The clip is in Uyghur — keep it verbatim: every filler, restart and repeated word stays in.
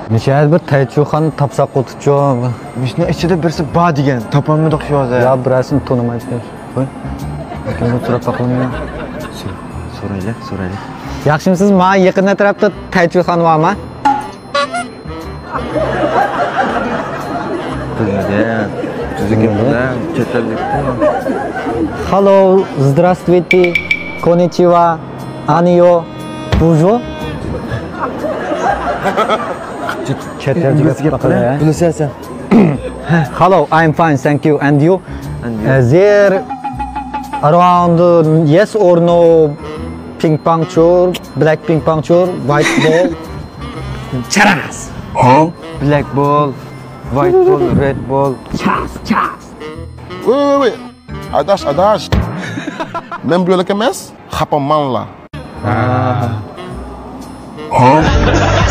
مۇشۇ يەردە بىر تەيچۇخان تاپساق قوتۇچۇ. مۇشۇنىڭ ئىچىدە بىرسى بار دېگەن، تاپالمىدۇق شۇ ھازىر. يا، بىرەرسىنى تونۇمايسىز. قوي. ئۆزۈڭگە سوراپ باقىلىمۇ؟ سورايلى، سورايلى. ياخشىمۇسىز؟ ما يېقىن ئەتراپتا تەيچۇخان بارمۇ؟ بىلمىدىم. بىزنىڭكى بىلەن چەت ئەللىكتە. Hello, здравствуйте, конничива, аньё, бужо. چەت ئەلچە گەپ قىلىدۇ. بۇنى سەن، سەن. Hello, I'm fine, thank you. And you? And you? Uh, there around, uh, yes or no, ping pong چور, black ping pong چور, white ball. Charas. Black ball, white ball, red ball. Chas, chas. Wait, wait, wait. ئاداش، ئاداش. مەن بۇ يەرلىك ئەمەس، خاپا ماڭلا. ھە؟